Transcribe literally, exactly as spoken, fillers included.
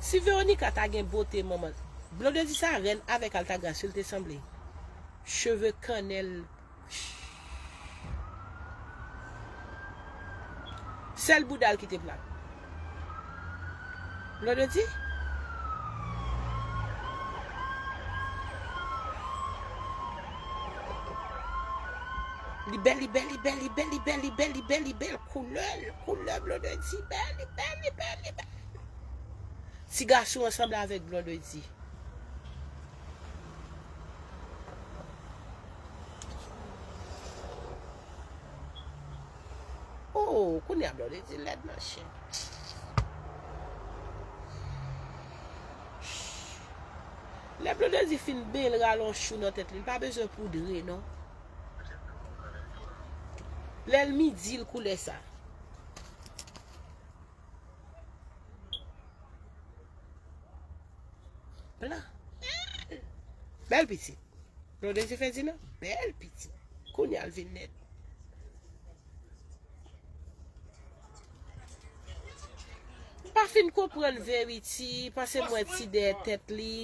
Si Veronica ta gen bote manman Blondedy sa, rèn avèk Altagracia, li te sanble. Cheve kannèl. Sèl bouda l ki te plat. Blondedy? Li bèl, li bèl, li bèl, li bèl, li bèl, li bèl, li bèl, li bèl. Koulè, koulè Blondedy bèl, li bèl, li bèl, li bèl. Ti gason an sanble avèk Blondedy. Oh, kounye a Blondedy lèd nan chen. Lè Blondedy fin benyen, l rale yon chou nan tèt li, li pa bezwen poudre non. Lè l midi l koulè sa. Blan. Bèl pitit. Blondedy Ferdinand, bèl pitit. Kounye a l vin nèt. M pa fin konprann Verity, panse m wè ti dèyè tèt li.